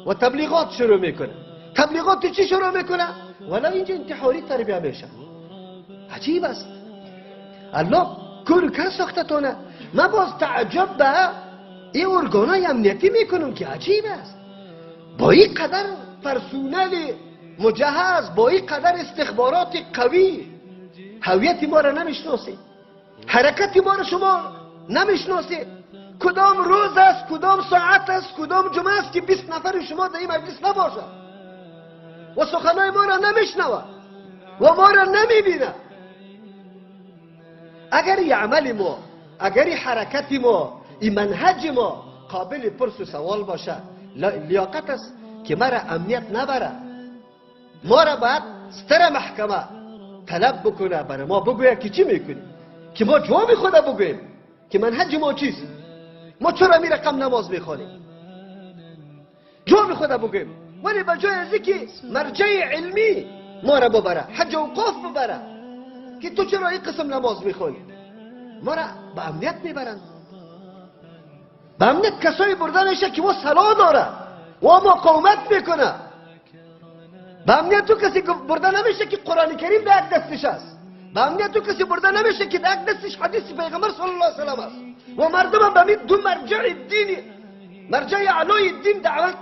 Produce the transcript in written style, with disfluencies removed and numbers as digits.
و تبلیغات شروع میکنه. تبلیغات چی شروع میکنه؟ ولی اینجا انتحاری تربیه میشه. عجیب است. الله کور کر ساختتونه. من باز تعجب به این ارگانای امنیتی میکنم که عجیب است. با این قدر پرسونل مجهز، با این قدر استخبارات قوی، هویت ما را نمیشناسید، حرکت ما را شما نمیشناسید. کدام روز است، کدام ساعت است، کدام جمعه است که 20 نفر شما در این مجلس نباشد و سخنای ما را نمیشنوه و ما را نمیبینه. اگر این عمل ما، اگر این حرکت ما، این منهج ما قابل پرس و سوال باشه، لیاقت است که مرا امنیت نبره، ما را باید ستر محکمه طلب بکنه، برای ما بگویه که چی میکنی، که ما جواب خود بگوییم که منهج ما چیست، ما چرا می رقم نماز میخوانیم، جواب خود بگوییم. ولی به جای از اینکه مرجع علمی ما را ببره، حج اوقاف ببره که تو چرا این قسم نماز میخوانی، ما را به امنیت میبرند. به امنیت کسایی برده میشه که او سلا داره و مقاومت میکنه. به امنیت تو کسی برده نمیشه که قرآن کریم در یک دستش است. به امنیت تو کسی برده نمیشه که در یک دستش حدیث پیغمبر صلی الله علیه و سلم است. و مردم هم به دو مرجع دینی، مرجع اعلای دین دعوت